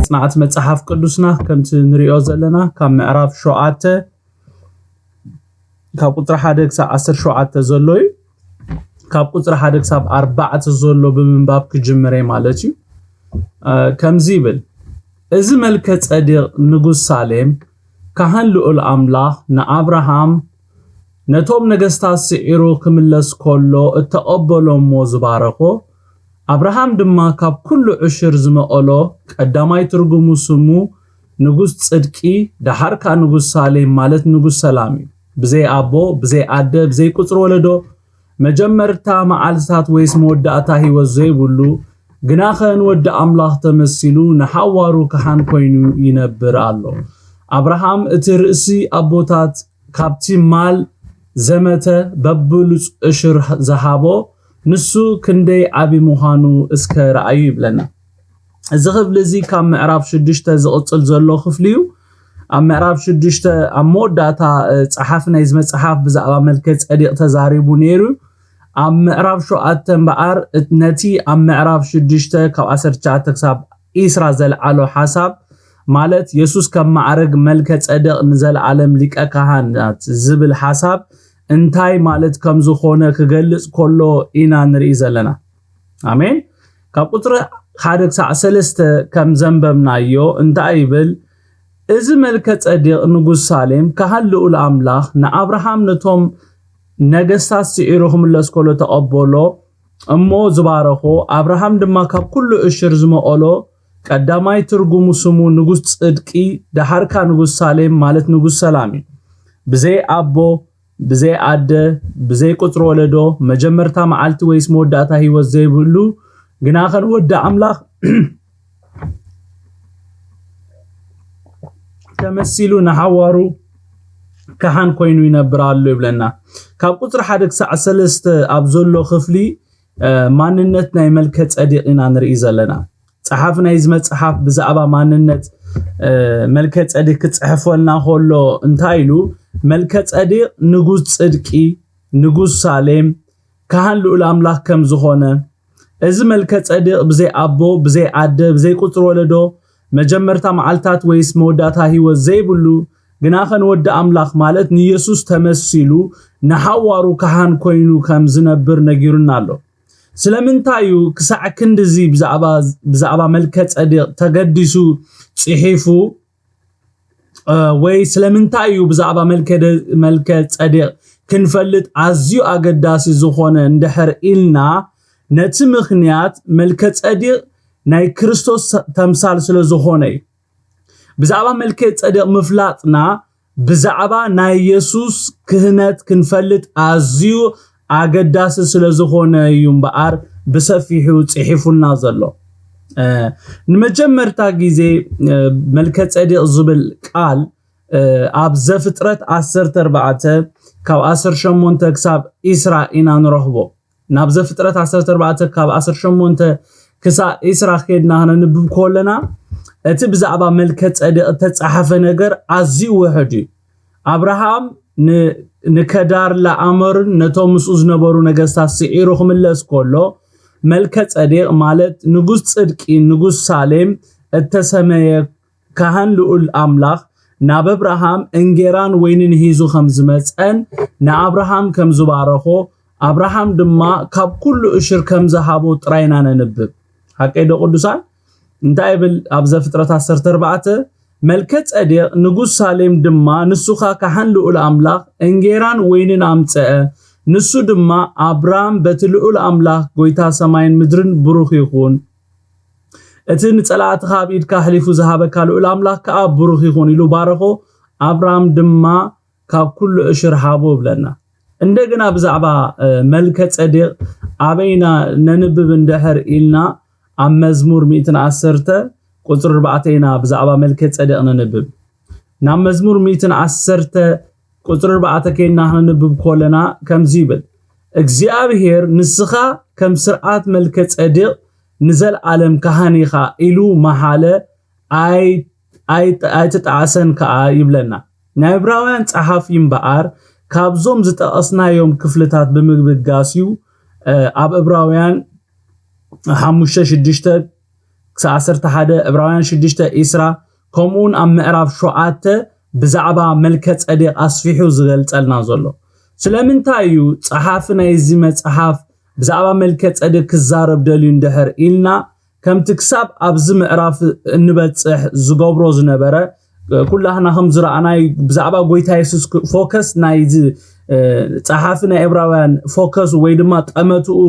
ጽንዓት መጽሓፍ ቅዱስና ከምቲ ንሪኦ ዘለና ካብ ምዕራፍ ሸውዓተ ካብ ቁጽሪ ሓደ ክሳብ ዓሰርተ ሸውዓተ ዘሎ እዩ። ካብ ቁጽሪ ሓደ ክሳብ ኣርባዕተ ዘሎ ብምንባብ ክጅምር እየ ማለት እዩ። ከምዚ ይብል፣ እዚ መልከ ጸዴቕ ንጉስ ሳሌም ካህን ልኡል ኣምላኽ ንኣብርሃም ነቶም ነገስታት ስዒሩ ክምለስ ከሎ እተቐበሎ እሞ ዝባረኾ፣ ኣብርሃም ድማ ካብ ኩሉ ዕሽር ዝመቐሎ ቀዳማይ ትርጉሙ ስሙ ንጉስ ጽድቂ፣ ደሓር ከኣ ንጉስ ሳሌም ማለት ንጉስ ሰላም እዩ። ብዘይ ኣቦ፣ ብዘይ ኣደ፣ ብዘይ ቁጽሪ ወለዶ፣ መጀመርታ መዓልትታት ወይስ መወዳእታ ህይወት ዘይብሉ፣ ግናኸ ንወዲ ኣምላኽ ተመሲሉ ንሓዋሩ ከሓን ኮይኑ ይነብር ኣሎ። ኣብርሃም እቲ ርእሲ ኣቦታት ካብቲ ማል ዘመተ በብሉጽ ዕሽር ዝሃቦ ንሱ ክንደይ ዓቢ ምዃኑ እስከ ረኣዩ ይብለና። እዚ ክፍሊ እዚ ካብ ምዕራፍ ሽዱሽተ ዝቕጽል ዘሎ ክፍሊ እዩ። ኣብ ምዕራፍ ሽዱሽተ ኣብ መወዳእታ ጸሓፊ ናይዚ መጽሓፍ ብዛዕባ መልከ ጸዲቕ ተዛሪቡ ነይሩ። ኣብ ምዕራፍ ሸውዓተ እምበኣር ነቲ ኣብ ምዕራፍ ሽዱሽተ ካብ ዓሰርተ ትሽዓተ ክሳብ ዒስራ ዘልዓሎ ሓሳብ ማለት የሱስ ከም ማዕረግ መልከ ጸደቕ ንዘለዓለም ሊቀ ካህናት ዝብል ሓሳብ እንታይ ማለት ከም ዝኾነ ክገልጽ ከሎ ኢና ንርኢ ዘለና። ኣሜን። ካብ ቁጽሪ ሓደ ክሳዕ ሰለስተ ከም ዘንበብናዮ እንታይ ይብል? እዚ መልከ ጸዴቕ ንጉስ ሳሌም ካህን ልኡል ኣምላኽ ንኣብርሃም ነቶም ነገስታት ስዒሩ ክምለስ ከሎ ተቐበሎ እሞ ዝባረኾ፣ ኣብርሃም ድማ ካብ ኩሉ እሽር ዝመቐሎ ቀዳማይ ትርጉሙ ስሙ ንጉስ ጽድቂ፣ ደሓርካ ንጉስ ሳሌም ማለት ንጉስ ሰላም እዩ። ብዘይ ኣቦ፣ ብዘይ ኣደ፣ ብዘይ ቁጽሪ ወለዶ፣ መጀመርታ መዓልቲ ወይስ መወዳእታ ህይወት ዘይብሉ፣ ግናኸን ወዲ ኣምላኽ ተመሲሉ ንሓዋሩ ካህን ኮይኑ ይነብር ኣሎ ይብለና። ካብ ቁጽሪ ሓደ ክሳዕ ሰለስተ ኣብ ዘሎ ክፍሊ ማንነት ናይ መልከ ጸዲቕ ኢና ንርኢ ዘለና። ጸሓፊ ናይዚ መጽሓፍ ብዛዕባ ማንነት መልከ ጸዲቕ ክጽሕፈልና ከሎ እንታይ ኢሉ? መልከ ጸዲቕ ንጉስ ጽድቂ፣ ንጉስ ሳሌም፣ ካህን ልኡል ኣምላኽ ከም ዝኾነ፣ እዚ መልከ ጸዲቕ ብዘይ ኣቦ፣ ብዘይ ኣደ፣ ብዘይ ቁጽሪ ወለዶ፣ መጀመርታ መዓልታት ወይስ መወዳእታ ህይወት ዘይብሉ፣ ግናኸ ንወዲ ኣምላኽ ማለት ንየሱስ ተመሲሉ ንሓዋሩ ካህን ኮይኑ ከም ዝነብር ነጊሩና ኣሎ። ስለምንታይ እዩ ክሳዕ ክንድዚ ብዛዕባ፣ ብዛዕባ መልከ ጸዲቕ ተገዲሱ ጽሒፉ? ወይ ስለምንታይ እዩ ብዛዕባ መልከ ጸዴቕ ክንፈልጥ ኣዝዩ ኣገዳሲ ዝኾነ እንድሕር ኢልና፣ ነቲ ምኽንያት መልከ ጸዴቕ ናይ ክርስቶስ ተምሳል ስለ ዝኾነ እዩ። ብዛዕባ መልከ ጸዴቕ ምፍላጥና ብዛዕባ ናይ የሱስ ክህነት ክንፈልጥ ኣዝዩ ኣገዳሲ ስለ ዝኾነ እዩ እምበኣር ብሰፊሑ ጽሒፉልና ዘሎ። ንመጀመርታ ግዜ መልከ ጸዴቕ ዝብል ቃል ኣብ ዘፍጥረት ዓሰርተ ኣርባዕተ ካብ ዓሰርተ ሸሞንተ ክሳብ ዒስራ ኢና ንረኽቦ። ናብ ዘፍጥረት ዓሰርተ ኣርባዕተ ካብ ዓሰርተ ሸሞንተ ክሳብ ዒስራ ኬድና ክነንብብ ከለና እቲ ብዛዕባ መልከ ጸዴቕ እተጻሓፈ ነገር ኣዝዩ ውሑድ እዩ። ኣብርሃም ንከዳር ላኣመርን ነቶም ምስኡ ዝነበሩ ነገስታት ስዒሩ ክምለስ ከሎ፣ መልከ ጸዴቕ ማለት ንጉስ ጽድቂ፣ ንጉስ ሳሌም እተሰመየ ካህን ልኡል ኣምላኽ ናብ ኣብርሃም እንጌራን ወይንን ሒዙ ከም ዝመጸን ንኣብርሃም ከም ዝባረኾ ኣብርሃም ድማ ካብ ኩሉ እሽር ከም ዝሃቦ ጥራይ ኢና ነንብብ። ሓቀይ ዶ ቅዱሳን? እንታይ ይብል ኣብ ዘፍጥረት ዓሰርተ ኣርባዕተ? መልከ ጸዴቕ ንጉስ ሳሌም ድማ ንሱኻ ካህን ልኡል ኣምላኽ እንጌራን ወይንን ኣምጸአ። ንሱ ድማ ኣብራም በቲ ልኡል ኣምላኽ ጎይታ ሰማይን ምድርን ብሩኽ ይኹን፣ እቲ ንጸላእትኻ ኣብ ኢድካ ኣሕሊፉ ዝሃበካ ልኡል ኣምላኽ ከኣ ብሩኽ ይኹን ኢሉ ባረኾ። ኣብራም ድማ ካብ ኩሉ እሽር ሃቦ ብለና። እንደገና ብዛዕባ መልከ ጸዴቕ ኣበይና ነንብብ እንድሕር ኢልና ኣብ መዝሙር ሚእትን ዓሰርተ ቁጽሪ ኣርባዕተ ኢና ብዛዕባ መልከ ጸዴቕ ነንብብ። ናብ መዝሙር ሚእትን ዓሰርተ ቁጽሪ ኣርባዕተ ኬድና ክንንብብ ከለና ከምዚ ይብል፣ እግዚኣብሔር ንስኻ ከም ስርዓት መልከ ጸዴቕ ንዘለኣለም ካህን ኢኻ ኢሉ መሓለ ኣይ ኣይተጣዕሰን ከኣ ይብለና። ናይ ዕብራውያን ጸሓፊ እምበኣር ካብዞም ዝጠቐስናዮም ክፍልታት ብምብጋስ እዩ ኣብ ዕብራውያን ሓሙሽተ ሽዱሽተ ክሳብ ዓሰርተ ሓደ፣ ዕብራውያን ሽዱሽተ ዒስራ፣ ከምኡውን ኣብ ምዕራፍ ሸውዓተ ብዛዕባ መልከ ጸዴቅ ኣስፊሑ ዝገልጸልና ዘሎ። ስለምንታይ እዩ ጸሓፊ ናይዚ መጽሓፍ ብዛዕባ መልከ ጸዴቅ ክዛረብ ደልዩ እንድሕር ኢልና፣ ከምቲ ክሳብ ኣብዚ ምዕራፍ እንበጽሕ ዝገብሮ ዝነበረ፣ ኩላህና ከም ዝረኣናይ ብዛዕባ ጎይታ የሱስ ክ-፣ ፎከስ ናይዚ፣ እ፣ ጸሓፊ ናይ ዕብራውያን ፎከስ ወይ ድማ ጠመትኡ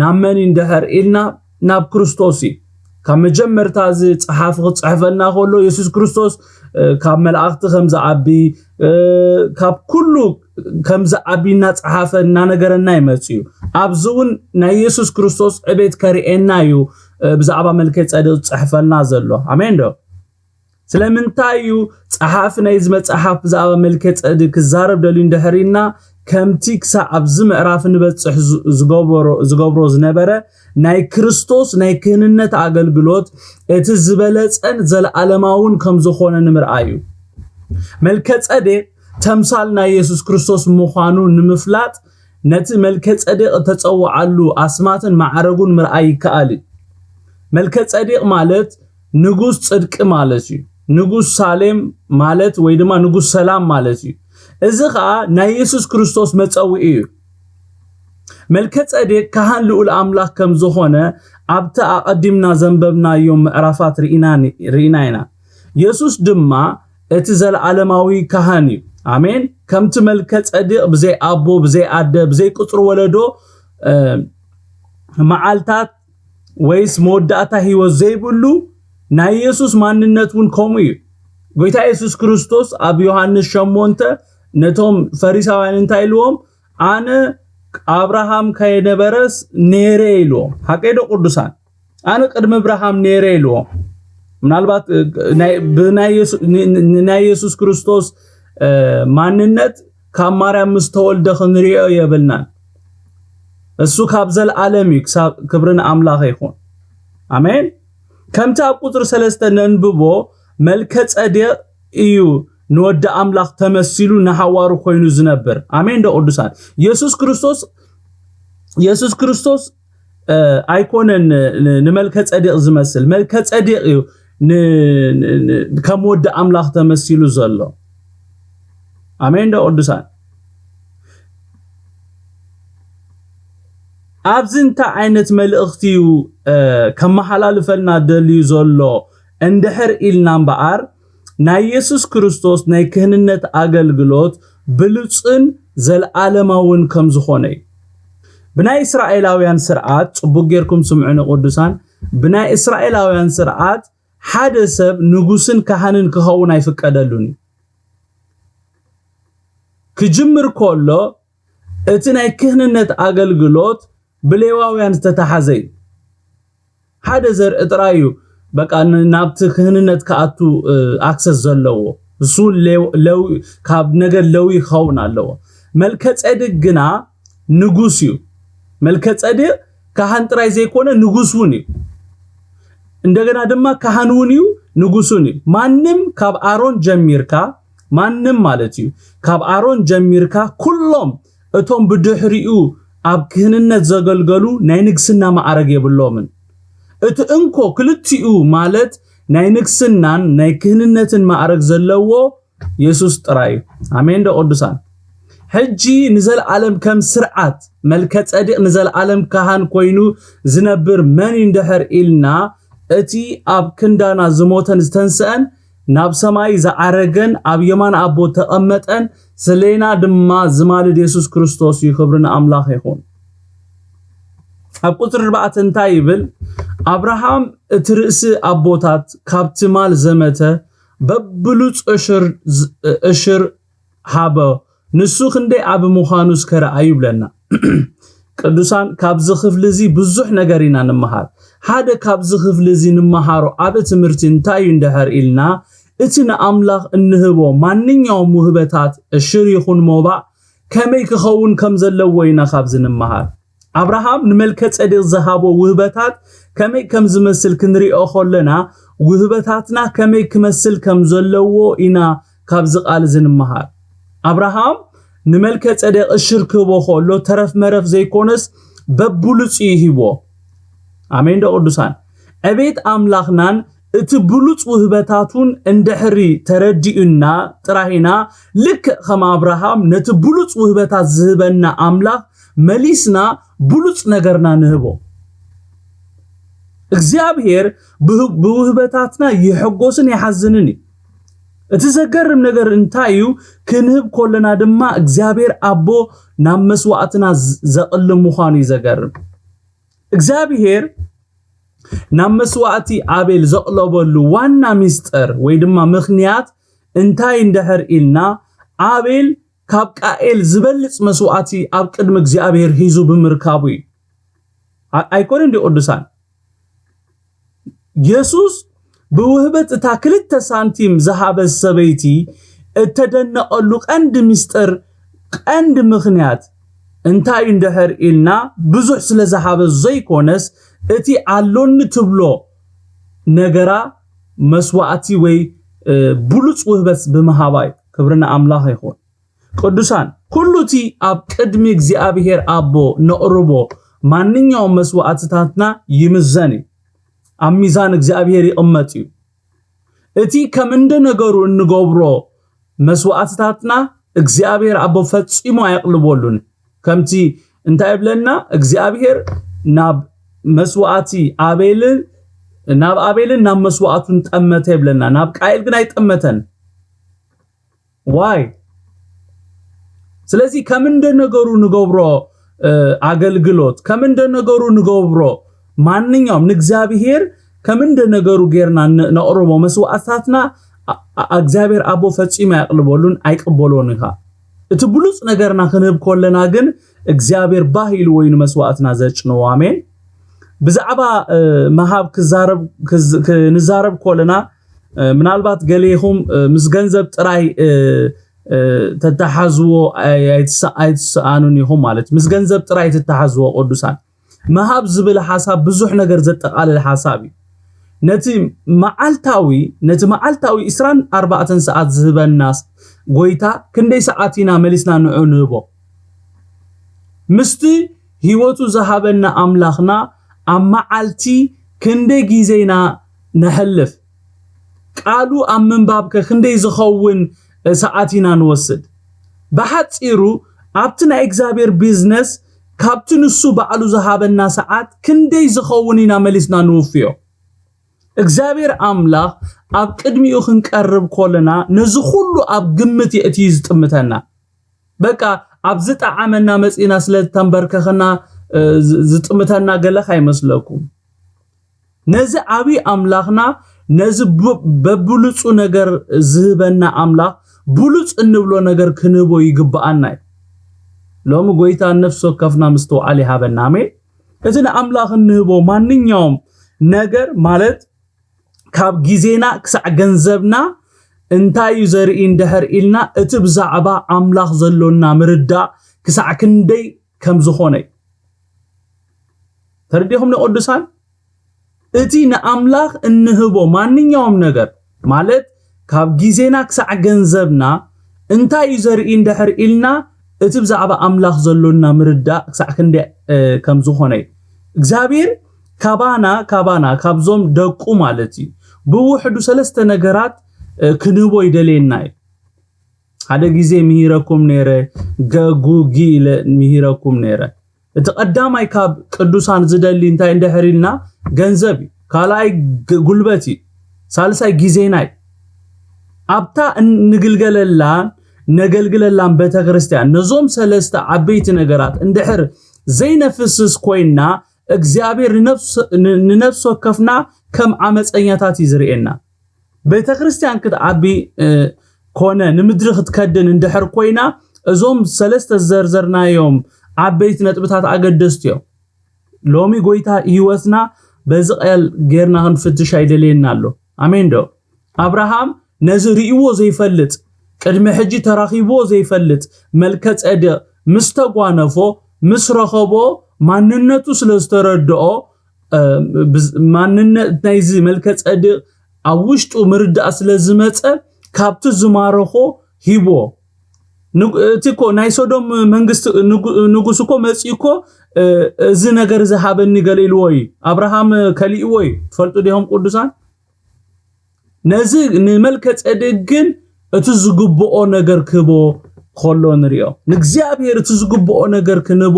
ናብ መን እዩ እንድሕር ኢልና፣ ናብ ክርስቶስ እዩ። ካብ መጀመርታ እዚ ጸሓፊ ክጽሕፈልና ከሎ የሱስ ክርስቶስ፣ እ፣ ካብ መላእኽቲ ከም ዝዓቢ፣ እ፣ ካብ ኩሉ ከም ዝዓቢ እናጸሓፈ እናነገረና ይመጽእ እዩ። ኣብዚ እውን ናይ የሱስ ክርስቶስ ዕቤት ከርእየና እዩ፣ እ፣ ብዛዕባ መልከ ጸዴቅ ዝጽሕፈልና ዘሎ። ኣሜን ዶ? ስለምንታይ እዩ ጸሓፊ ናይዚ መጽሓፍ ብዛዕባ መልከ ጸዴቅ ክዛረብ ደልዩ እንድሕር ኢልና፣ ከምቲ ክሳብ ኣብዚ ምዕራፍ ንበጽሕ ዝ-፣ ዝገበሮ፣ ዝገብሮ ዝነበረ ናይ ክርስቶስ ናይ ክህንነት ኣገልግሎት እቲ ዝበለጸን ዘለዓለማውን ከም ዝኾነ ንምርኣይ እዩ። መልከ ጸዴቅ ተምሳል ናይ የሱስ ክርስቶስ ምዃኑ ንምፍላጥ ነቲ መልከ ጸዴቅ እተጸውዓሉ ኣስማትን ማዕረጉን ምርኣይ ይከኣል እዩ። መልከ ጸዴቅ ማለት ንጉስ ጽድቂ ማለት እዩ። ንጉስ ሳሌም ማለት ወይ ድማ ንጉስ ሰላም ማለት እዩ። እዚ ኸኣ ናይ የሱስ ክርስቶስ መጸውዒ እዩ። መልከ ጸዴቅ ካህን ልኡል ኣምላኽ ከም ዝኾነ ኣብቲ ኣቐዲምና ዘንበብናዮም ምዕራፋት ርኢና ኒ-፣ ርኢና ኢና። የሱስ ድማ እቲ ዘለዓለማዊ ካህን እዩ። ኣሜን። ከምቲ መልከ ጸዴቅ ብዘይ ኣቦ፣ ብዘይ ኣደ፣ ብዘይ ቅጽሪ ወለዶ፣ እ፣ መዓልታት ወይስ መወዳእታ ህይወት ዘይብሉ፣ ናይ የሱስ ማንነት እውን ከምኡ እዩ። ጎይታ የሱስ ክርስቶስ ኣብ ዮሃንስ ሸሞንተ ነቶም ፈሪሳውያን እንታይ ኢልዎም? "ኣነ ኣብርሃም ከይነበረስ ነይረ" ኢልዎም። ሓቀይ ዶ ቅዱሳን? "ኣነ ቅድሚ ኣብርሃም ነይረ" ኢልዎም። ምናልባት፣ እ፣ ናይ፣ ብናይ የሱ-፣ ን-፣ ን-፣ ንናይ የሱስ ክርስቶስ፣ እ፣ ማንነት ካብ ማርያም ምስ ተወልደ ክንሪኦ የብልናን። እሱ ካብ ዘለዓለም እዩ፣ ክሳብ ክብሪ ንኣምላኽ ይኹን። ኣሜን። ከምቲ ኣብ ቁጽሪ ሰለስተ ነንብቦ፣ መልከ ጸዴቅ እዩ ንወዲ ኣምላኽ ተመሲሉ ንሓዋሩ ኮይኑ ዝነብር። ኣሜን ዶ ቅዱሳን? የሱስ ክርስቶስ፣ የሱስ ክርስቶስ፣ እ፣ ኣይኮነን ን-፣ ን-፣ ንመልከ ጸዴቅ ዝመስል። መልከ ጸዴቅ እዩ ን-፣ ን-፣ ን-፣ ከም ወዲ ኣምላኽ ተመሲሉ ዘሎ። ኣሜን ዶ ቅዱሳን? ኣብዚ እንታይ ዓይነት መልእኽቲ እዩ፣ እ፣ ከመሓላልፈልና ደልዩ ዘሎ እንድሕር ኢልና እምበኣር፣ ናይ የሱስ ክርስቶስ ናይ ክህንነት ኣገልግሎት ብሉጽን ዘለዓለማውን ከም ዝኾነ እዩ። ብናይ እስራኤላውያን ስርዓት፣ ጽቡቕ ጌርኩም ስምዑኒ ቅዱሳን፣ ብናይ እስራኤላውያን ስርዓት ሓደ ሰብ ንጉስን ካህንን ክኸውን ኣይፍቀደሉን እዩ። ክጅምር ከሎ እቲ ናይ ክህንነት ኣገልግሎት ብሌዋውያን ዝተታሓዘ እዩ። ሓደ ዘርኢ ጥራይ እዩ በቃ ን-፣ ናብቲ ክህንነት ክኣቱ፣ እ፣ ኣክሰስ ዘለዎ። እሱ ሌው-፣ ለዊ-፣ ካብ ነገድ ለዊ ክኸውን ኣለዎ። መልከ ጼዴቅ ግና ንጉስ እዩ። መልከ ጼዴቅ ካህን ጥራይ ዘይኮነ ንጉስ እውን እዩ። እንደገና ድማ ካህን እውን እዩ፣ ንጉስ እውን እዩ። ማንም ካብ ኣሮን ጀሚርካ፣ ማንም ማለት እዩ፣ ካብ ኣሮን ጀሚርካ ኩሎም እቶም ብድሕሪኡ ኣብ ክህንነት ዘገልገሉ ናይ ንግስና ማዕረግ የብሎምን። እቲ እንኮ ክልቲኡ ማለት ናይ ንግስናን ናይ ክህንነትን ማዕረግ ዘለዎ የሱስ ጥራይ እዩ። ኣሜን ዶ ቅዱሳን? ሕጂ ንዘለዓለም ከም ስርዓት መልከ ጼዴቅ ንዘለዓለም ካህን ኮይኑ ዝነብር መን እዩ እንድሕር ኢልና፣ እቲ ኣብ ክንዳና ዝሞተን ዝተንስአን፣ ናብ ሰማይ ዝዓረገን ኣብ የማን ኣቦ ተቐመጠን፣ ስሌና ድማ ዝማልድ የሱስ ክርስቶስ እዩ። ክብሪ ንኣምላኽ ይኹን። ኣብ ቁጽሪ ኣርባዕተ እንታይ ይብል? ኣብርሃም እቲ ርእሲ ኣቦታት ካብ ትማል ዘመተ በብሉጽ እሽር ዝ-፣ እሽር ሃበ፣ ንሱ ክንደይ ዓቢ ምዃኑ እስከ ረኣዩ ይብለና። ቅዱሳን፣ ካብዚ ክፍሊ እዚ ብዙሕ ነገር ኢና ንምሃር። ሓደ ካብዚ ክፍሊ እዚ ንምሃሮ ዓቢ ትምህርቲ እንታይ እዩ እንድሕር ኢልና፣ እቲ ንኣምላኽ እንህቦ ማንኛውም ውህበታት፣ እሽር ይኹን ሞባእ፣ ከመይ ክኸውን ከም ዘለዎ ኢና ካብዚ ንምሃር። ኣብርሃም ንመልከ ጼዴቅ ዝሃቦ ውህበታት ከመይ ከም ዝመስል ክንሪኦ ከለና፣ ውህበታትና ከመይ ክመስል ከም ዘለዎ ኢና ካብዚ ቃል እዚ ንምሃር። ኣብርሃም ንመልከ ጼዴቅ እሽር ክህቦ ከሎ፣ ተረፍ መረፍ ዘይኮነስ በብሉጽ እዩ ሂቦ። ኣሜን ዶ ቅዱሳን? ዕቤት ኣምላኽናን እቲ ብሉጽ ውህበታቱን እንድሕሪ ተረዲኡና ጥራይ ኢና፣ ልክዕ ከም ኣብርሃም ነቲ ብሉጽ ውህበታት ዝህበና ኣምላኽ መሊስና ብሉጽ ነገርና ንህቦ። እግዚኣብሔር ብህ- ብውህበታትና ይሕጎስን ይሓዝንን እዩ። እቲ ዘገርም ነገር እንታይ እዩ? ክንህብ ከለና ድማ እግዚኣብሔር ኣቦ ናብ መስዋዕትና ዝ- ዘቕልም ምዃኑ እዩ ዘገርም። እግዚኣብሔር ናብ መስዋዕቲ ኣቤል ዘቕለበሉ ዋና ሚስጥር ወይ ድማ ምኽንያት እንታይ እንድሕር ኢልና፣ ኣቤል ካብ ቃኤል ዝበልጽ መስዋዕቲ ኣብ ቅድሚ እግዚኣብሔር ሒዙ ብምርካቡ እዩ። ኣ- ኣይኮነን ድዩ ቅዱሳን? የሱስ ብውህበት እታ ክልተ ሳንቲም ዝሃበት ሰበይቲ እተደነቐሉ ቀንዲ ምስጢር፣ ቀንዲ ምኽንያት እንታይ እዩ እንድሕር ኢልና፣ ብዙሕ ስለ ዝሃበ ዘይኮነስ፣ እቲ ኣሎኒ ትብሎ ነገራ መስዋዕቲ ወይ እ፣ ብሉጽ ውህበት ብምሃባ እዩ። ክብሪ ንኣምላኽ ይኹን። ቅዱሳን፣ ኩሉ እቲ ኣብ ቅድሚ እግዚኣብሔር ኣቦ ነቕርቦ ማንኛውም መስዋዕትታትና ይምዘን እዩ። ኣብ ሚዛን እግዚኣብሔር ይቕመጥ እዩ። እቲ ከም እንደ ነገሩ እንገብሮ መስዋዕትታትና እግዚኣብሔር ኣቦ ፈጺሙ ኣየቕልበሉን። ከምቲ እንታይ ይብለና እግዚኣብሔር፣ ናብ መስዋዕቲ ኣቤልን ናብ ኣቤልን ናብ መስዋዕቱን ጠመተ ይብለና፣ ናብ ቃኤል ግን ኣይጠመተን። ዋይ? ስለዚ ከም እንደ ነገሩ ንገብሮ እ፣ ኣገልግሎት፣ ከም እንደ ነገሩ ንገብሮ ማንኛውም ንእግዚኣብሔር ከም እንደ ነገሩ ጌርና ን- ነቕርቦ መስዋዕትታትና ኣ- ኣ- እግዚኣብሔር ኣቦ ፈጺሙ ኣየቕልበሉን ኣይቅበሎን ኢኻ። እቲ ብሉጽ ነገርና ክንህብ ከለና ግን እግዚኣብሔር ባህ ኢልዎ እዩ ንመስዋዕትና ዘጭንዎ። ኣሜን። ብዛዕባ እ፣ ምሃብ ክዛረብ ክዝ- ክንዛረብ ከለና እ፣ ምናልባት ገሌኹም እ፣ ምስ ገንዘብ ጥራይ እ፣ እ፣ ተተሓዝዎ ኣይ- ኣይትሰ- ኣይትሰኣኑን ኢኹም ማለት፣ ምስ ገንዘብ ጥራይ ትተሓዝዎ ቅዱሳን። ምሃብ ዝብል ሓሳብ ብዙሕ ነገር ዘጠቓልል ሓሳብ እዩ። ነቲ መዓልታዊ ነቲ መዓልታዊ ዕስራን ኣርባዕተን ሰዓት ዝህበና ጎይታ ክንደይ ሰዓት ኢና መሊስና ንዑ ንህቦ? ምስቲ ህይወቱ ዝሃበና ኣምላኽና ኣብ መዓልቲ ክንደይ ግዜ ኢና ነሕልፍ? ቃሉ ኣብ ምንባብ ከ ክንደይ ዝኸውን ሰዓት ኢና ንወስድ? ብሓጺሩ ኣብቲ ናይ እግዚኣብሔር ቢዝነስ ካብቲ ንሱ ባዕሉ ዝሃበና ሰዓት ክንደይ ዝኸውን ኢና መሊስና ንውፍዮ? እግዚኣብሔር ኣምላኽ ኣብ ቅድሚኡ ክንቀርብ ከለና ነዚ ኩሉ ኣብ ግምት የእትዩ ዝጥምተና። በቃ ኣብ ዝጠዓመና መጺና ስለ ዝተንበርከኸና እ፣ ዝ- ዝጥምተና ገለ ካይመስለኩም። ነዚ ዓብዪ ኣምላኽና ነዚ ብ- በብሉጹ ነገር ዝህበና ኣምላኽ ብሉጽ እንብሎ ነገር ክንህቦ ይግብኣና እዩ። ሎሚ ጎይታ ነፍሲ ወከፍና ምስትውዓል ይሃበና። ኣሜን። እቲ ንኣምላኽ እንህቦ ማንኛውም ነገር ማለት ካብ ግዜና ክሳዕ ገንዘብና እንታይ እዩ ዘርኢ እንድሕር ኢልና እቲ ብዛዕባ ኣምላኽ ዘሎና ምርዳእ ክሳዕ ክንደይ ከም ዝኾነ እዩ። ተረዲኹም ንቅዱሳን? እቲ ንኣምላኽ እንህቦ ማንኛውም ነገር ማለት ካብ ግዜና ክሳዕ ገንዘብና እንታይ እዩ ዘርኢ እንድሕር ኢልና እቲ ብዛዕባ ኣምላኽ ዘሎና ምርዳእ ክሳዕ ክንደይ እ፣ ከም ዝኾነ እዩ። እግዚኣብሔር ካባና ካባና ካብዞም ደቁ ማለት እዩ ብውሕዱ ሰለስተ ነገራት እ፣ ክንህቦ ይደልየና እዩ። ሓደ ግዜ ምሂረኩም ነይረ፣ ገጉጊ ኢለ ምሂረኩም ነይረ። እቲ ቀዳማይ ካብ ቅዱሳን ዝደሊ እንታይ እንድሕር ኢልና ገንዘብ እዩ። ካልኣይ ግ- ጉልበት እዩ። ሳልሳይ ግዜና እዩ። ኣብታ እንግልገለላን ነገልግለላን ቤተ ክርስቲያን ነዞም ሰለስተ ዓበይቲ ነገራት እንድሕር ዘይነፍስስ ኮይና እግዚኣብሔር ንነፍስ- ን- ንነፍሲ ወከፍና ከም ዓመፀኛታት እዩ ዝርእየና። ቤተ ክርስቲያን ክትዓቢ እ፣ ኮነ ንምድሪ ክትከድን እንድሕር ኮይና እዞም ሰለስተ ዝዘርዘርናዮም ዓበይቲ ነጥብታት ኣገደስቲ እዮም። ሎሚ ጎይታ ህይወትና በዚ ቀል ጌርና ክንፍትሽ ኣይደልየና ኣሎ። ኣሜን ዶ? ኣብርሃም ነዚ ርእይዎ ዘይፈልጥ ቅድሚ ሕጂ ተራኺብዎ ዘይፈልጥ መልከ ጸድቕ ምስ ተጓነፎ ምስ ረኸቦ ማንነቱ ስለ ዝተረድኦ እ፣ ብዝ- ማንነት ናይዚ መልከ ጸድቕ ኣብ ውሽጡ ምርዳእ ስለ ዝመጸ ካብቲ ዝማረኾ ሂቦ ንጉ- እቲ እኮ ናይ ሶዶም መንግስቲ ንጉ- ንጉስ እኮ መፂኡ እኮ እ፣ እዚ ነገር እዚ ሃበኒ ገለ ኢልዎ እዩ። ኣብርሃም ከሊእዎ እዩ። ትፈልጡ ዲኹም ቅዱሳን? ነዚ ንመልከ ጼዴቅ ግን እቲ ዝግብኦ ነገር ክህቦ ከሎ ንሪኦ። ንእግዚኣብሔር እቲ ዝግብኦ ነገር ክንህቦ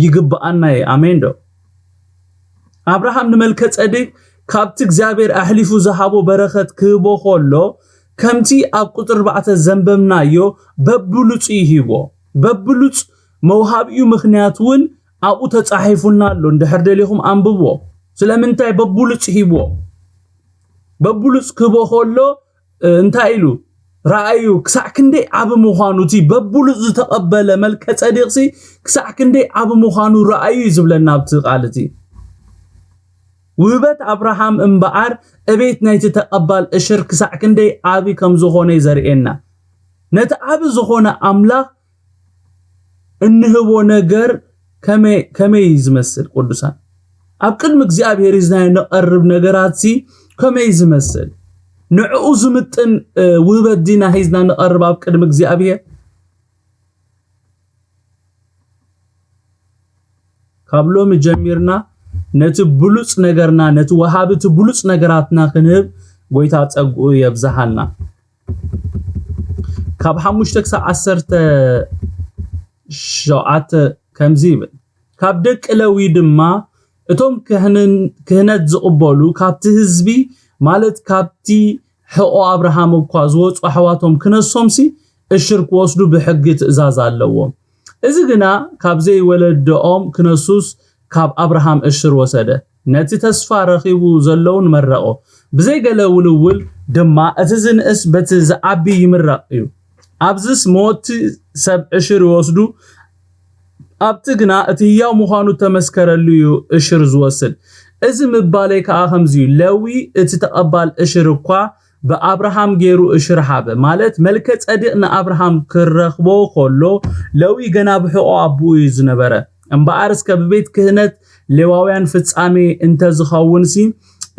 ይግብኣና እዩ። ኣሜን ዶ? ኣብርሃም ንመልከ ጼዴቅ ካብቲ እግዚኣብሔር ኣሕሊፉ ዝሃቦ በረኸት ክህቦ ከሎ ከምቲ ኣብ ቁፅሪ ኣርባዕተ ዘንበብናዮ በብሉፁ ይሂቦ። በብሉፅ መውሃቢኡ ምኽንያት እውን ኣብኡ ተፃሒፉና ኣሎ። እንድሕር ደሊኹም ኣንብብዎ። ስለምንታይ በብሉፅ ሂብዎ? በብሉፅ ክህቦ ከሎ እ፣ እንታይ ኢሉ? ረኣዩ ክሳዕ ክንደይ ዓቢ ምዃኑ፣ እቲ በብሉፅ ዝተቐበለ መልከ ጼዴቅሲ ክሳዕ ክንደይ ዓቢ ምዃኑ ረኣዩ እዩ ዝብለና ኣብቲ ቃል እቲ። ውህበት ኣብርሃም እምበኣር እቤት ናይቲ ተቐባል እሽር ክሳዕ ክንደይ ዓቢ ከም ዝኾነ እዩ ዘርእየና። ነቲ ዓቢ ዝኾነ ኣምላኽ እንህቦ ነገር ከመይ ከመይ እዩ ዝመስል? ቅዱሳን፣ ኣብ ቅድሚ እግዚኣብሔር ሒዝናዮ ንቐርብ ነገራት ሲ ከመይ ዝመስል? ንዕኡ ዝምጥን እ፣ ውህበት ዲና ሒዝና ንቐርብ ኣብ ቅድሚ እግዚኣብሔር? ካብ ሎሚ ጀሚርና ነቲ ብሉፅ ነገርና፣ ነቲ ወሃቢ እቲ ብሉፅ ነገራትና ክንህብ ጎይታ ጸግኡ የብዝሃልና። ካብ ሓሙሽተ ክሳብ ዓሰርተ ሸውዓተ ከምዚ ይብል። ካብ ደቂ ለዊ ድማ እቶም ክህንን- ክህነት ዝቕበሉ ካብቲ ህዝቢ፣ ማለት ካብቲ ሕቖ ኣብርሃም እኳ ዝወፁ ኣሕዋቶም ክነሶምሲ እሽር ክወስዱ ብሕጊ ትእዛዝ ኣለዎም። እዚ ግና ካብ ዘይወለደኦም ክነሱስ ካብ ኣብርሃም እሽር ወሰደ። ነቲ ተስፋ ረኺቡ ዘለውን መረቖ። ብዘይ ገለ ውልውል ድማ እቲ ዝንእስ በቲ ዝዓቢ ይምረቕ እዩ። ኣብዚስ መወቲ ሰብ እሽር ይወስዱ፣ ኣብቲ ግና እቲ ህያው ምዃኑ ተመስከረሉ እዩ እሽር ዝወስድ። እዚ ምባለይ ከኣ ከምዚ እዩ፣ ለዊ እቲ ተቐባል እሽር እኳ ብኣብርሃም ገይሩ እሽር ሃበ። ማለት መልከ ጸዲቕ ንኣብርሃም ክረኽቦ ከሎ ለዊ ገና ብሕቖ ኣቦኡ እዩ ዝነበረ። እምበኣር እስከ ብቤት ክህነት ሌዋውያን ፍጻሜ እንተዝኸውንሲ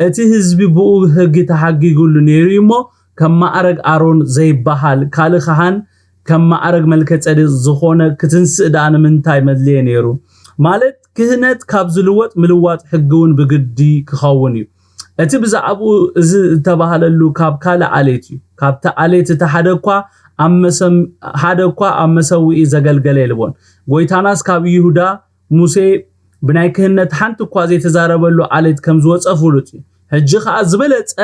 እቲ ህዝቢ ብኡ ህጊ ተሓጊጉሉ ነይሩ እዩ እሞ ከም ማዕረግ ኣሮን ዘይበሃል ካልእ ካህን ከም ማዕረግ መልከ ጼዴቅ ዝኾነ ክትንስእ ደኣ ንምንታይ መድልየ ነይሩ? ማለት ክህነት ካብ ዝልወጥ ምልዋጥ ሕጊ እውን ብግዲ ክኸውን እዩ። እቲ ብዛዕባኡ እዚ ዝተባህለሉ ካብ ካልእ ዓሌት እዩ። ካብቲ ዓሌት እቲ ሓደ እኳ ኣብ መሰም- ሓደ እኳ ኣብ መሰውኢ ዘገልገለ የልቦን። ጎይታናስ ካብ ይሁዳ ሙሴ ብናይ ክህነት ሓንቲ እኳ ዘይተዛረበሉ ዓሌት ከም ዝወፀ ፍሉጥ እዩ። ሕጂ ከዓ ዝበለፀ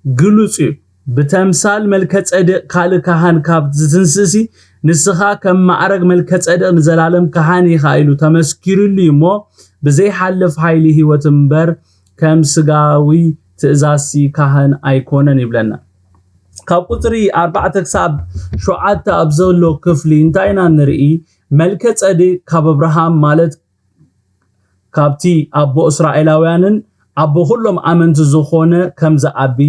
ግሉፅ እዩ። ብተምሳል መልከ ጼዴቅ ካልእ ካህን ካብ ዝትንስእሲ ንስኻ ከም ማዕረግ መልከ ጼዴቅ ንዘላለም ካህን ኢኻ ኢሉ ተመስኪሩሉ እዩ እሞ ብዘይሓልፍ ሓይሊ ህይወት እምበር ከም ስጋዊ ትእዛዝሲ ካህን ኣይኮነን ይብለና። ካብ ቁፅሪ ኣርባዕተ ክሳብ ሸውዓተ ኣብ ዘሎ ክፍሊ እንታይ ኢና ንርኢ? መልከ ጼዴቅ ካብ ኣብርሃም ማለት ካብቲ ኣቦ እስራኤላውያንን ኣቦ ኩሎም ኣመንቲ ዝኾነ ከም ዝዓቢ፣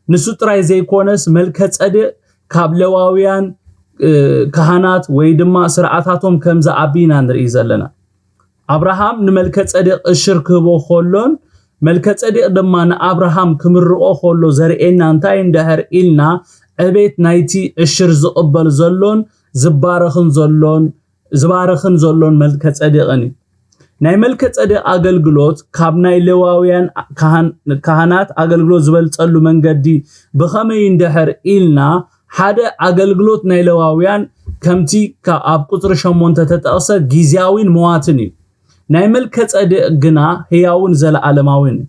ንሱ ጥራይ ዘይኮነስ መልከ ጼዴቅ ካብ ሌዋውያን እ፣ ካህናት ወይ ድማ ስርዓታቶም ከም ዝዓቢ ኢና ንርኢ ዘለና። ኣብርሃም ንመልከ ጼዴቅ እሽር ክህቦ ከሎን መልከ ጼዴቅ ድማ ንኣብርሃም ክምርቆ ከሎ ዘርእየና እንታይ እንድሕር ኢልና ዕቤት ናይቲ እሽር ዝቕበል ዘሎን ዝባረኽን ዘሎን ዝባርኽን ዘሎን መልከ ጼዴቅን እዩ። ናይ መልከ ጼዴቅ ኣገልግሎት ካብ ናይ ሌዋውያን ካህን- ካህናት ኣገልግሎት ዝበልጸሉ መንገዲ ብኸመይ እንድሕር ኢልና ሓደ ኣገልግሎት ናይ ሌዋውያን ከምቲ ካ- ኣብ ቁፅሪ ሸሞንተ ተጠቕሰ ግዜያዊን መዋትን እዩ። ናይ መልከ ጼዴቅ ግና ህያውን ዘለዓለማዊን እዩ።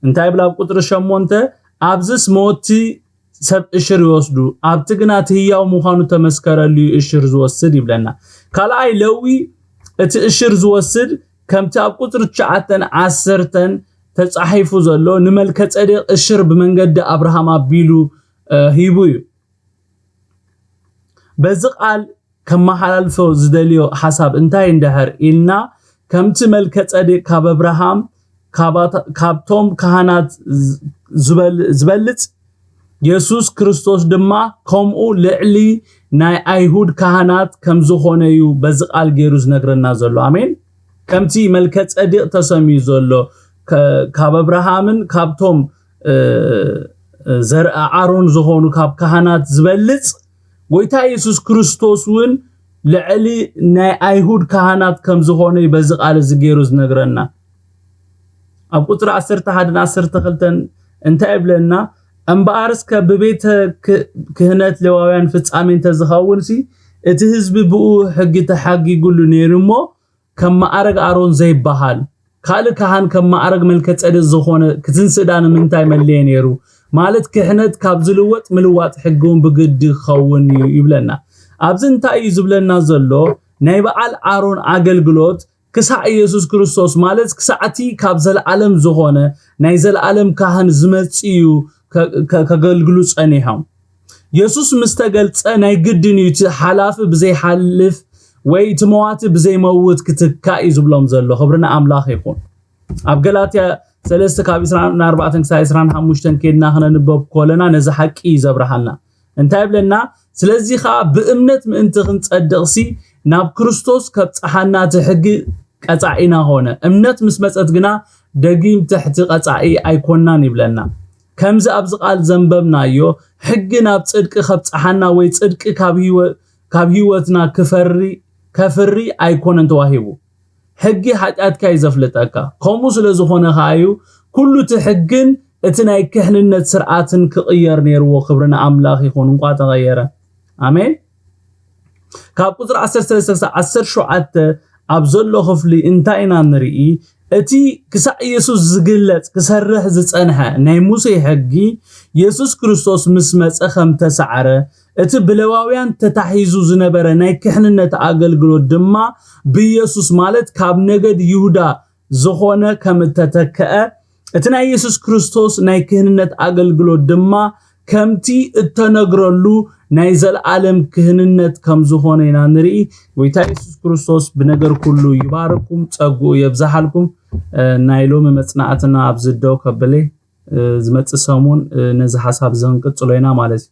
እንታይ ይብል ኣብ ቁፅሪ ሸሞንተ? ኣብዚስ መወቲ ሰብ እሽር ይወስዱ፣ ኣብቲ ግና እቲ ህያው ምዃኑ ተመስከረሉ እዩ እሽር ዝወስድ ይብለና። ካልኣይ ለዊ እቲ እሽር ዝወስድ ከምቲ ኣብ ቁፅሪ ትሽዓተን ዓሰርተን ተፃሒፉ ዘሎ ንመልከ ጼዴቅ እሽር ብመንገዲ ኣብርሃም ኣቢሉ እ፣ ሂቡ እዩ። በዚ ቃል ከመሓላልፎ ዝደልዮ ሓሳብ እንታይ እንድሕር ኢልና ከምቲ መልከ ጼዴቅ ካብ ኣብርሃም ካባታ- ካብቶም ካህናት ዝ- ዝበል- ዝበልጽ የሱስ ክርስቶስ ድማ ከምኡ ልዕሊ ናይ ኣይሁድ ካህናት ከም ዝኾነ እዩ በዚ ቃል ገይሩ ዝነግረና ዘሎ። ኣሜን። ከምቲ መልከ ጼዴቅ ተሰምዩ ዘሎ ከ- ካብ ኣብርሃምን ካብቶም እ፣ ዘርኢ ኣሮን ዝኾኑ ካብ ካህናት ዝበልጽ ጎይታ የሱስ ክርስቶስ እውን ልዕሊ ናይ ኣይሁድ ካህናት ከም ዝኾነ እዩ በዚ ቃል እዚ ገይሩ ዝነግረና። ኣብ ቁፅሪ ዓሰርተ ሓደን ዓሰርተ ክልተን እንታይ ይብለና? እምበኣርስ ከ ብቤተ ክህነት ሌዋውያን ፍጻሜ እንተዝኸውን ሲ እቲ ህዝቢ ብኡ ሕጊ ተሓጊጉሉ ነይሩ እሞ ከም ማዕረግ ኣሮን ዘይበሃል ካልእ ካህን ከም ማዕረግ መልከ ጸደቅ ዝኾነ ክትንስእ ዳ ንምንታይ መለየ ነይሩ? ማለት ክሕነት ካብ ዝልወጥ ምልዋጥ ሕጊ እውን ብግዲ ክኸውን እዩ ይብለና። ኣብዚ እንታይ እዩ ዝብለና ዘሎ? ናይ በዓል ኣሮን ኣገልግሎት ክሳዕ ኢየሱስ ክርስቶስ ማለት ክሳዕቲ ካብ ዘለዓለም ዝኾነ ናይ ዘለዓለም ካህን ዝመጽእ እዩ ከገልግሉ ጸኒሖም። የሱስ ምስ ተገልጸ ናይ ግድን እዩ እቲ ሓላፊ ብዘይሓልፍ ወይ እቲ መዋቲ ብዘይመውት ክትካእ እዩ ዝብሎም ዘሎ። ክብሪ ንኣምላኽ ይኹን። ኣብ ገላትያ ሰለስተ ካብ ዕስራን ኣርባዕተን ክሳብ ዕስራን ሓሙሽተን ኬድና ክነንበብ ከለና ነዚ ሓቂ እዩ ዘብርሃልና። እንታይ ይብለና? ስለዚ ኸዓ ብእምነት ምእንቲ ክንጸድቕሲ ናብ ክርስቶስ ከብጽሓና እቲ ሕጊ ቀጻዒና ኾነ። እምነት ምስ መጸት ግና ደጊም ትሕቲ ቀጻዒ ኣይኮናን ይብለና። ከምዚ ኣብዚ ቃል ዘንበብናዮ ሕጊ ናብ ጽድቂ ከብጽሓና ወይ ጽድቂ ካብ ህይወትና ክፈሪ ከፍሪ ኣይኮነን ተዋሂቡ። ሕጊ ሓጢኣትካ እዩ ዘፍልጠካ። ከምኡ ስለ ዝኾነ ከኣ እዩ ኩሉ እቲ ሕግን እቲ ናይ ክሕንነት ስርዓትን ክቕየር ነይርዎ። ክብሪ ንኣምላኽ ይኹን። እንቋ ተቐየረ። ኣሜን። ካብ ቁፅሪ ዓሰርተ ሰለስተ ክሳብ ዓሰርተ ሸውዓተ ኣብ ዘሎ ክፍሊ እንታይ ኢና ንርኢ? እቲ ክሳዕ ኢየሱስ ዝግለጽ ክሰርሕ ዝጸንሐ ናይ ሙሴ ሕጊ የሱስ ክርስቶስ ምስ መጸ ከም ተሳዕረ፣ እቲ ብሌዋውያን ተታሒዙ ዝነበረ ናይ ክሕንነት ኣገልግሎት ድማ ብኢየሱስ ማለት ካብ ነገድ ይሁዳ ዝኾነ ከም እተተክአ፣ እቲ ናይ የሱስ ክርስቶስ ናይ ክህንነት ኣገልግሎት ድማ ከምቲ እተነግረሉ ናይ ዘለኣለም ክህንነት ከም ዝኾነ ኢና ንርኢ። ጎይታ የሱስ ክርስቶስ ብነገር ኩሉ ይባርኩም፣ ጸግኡ የብዝሓልኩም። ናይ ሎሚ መጽናዕትና ኣብዚ ደው ከብለ ዝመጽእ ሰሙን ነዚ ሓሳብ እዚ ክንቅጽሎ ኢና ማለት እዩ።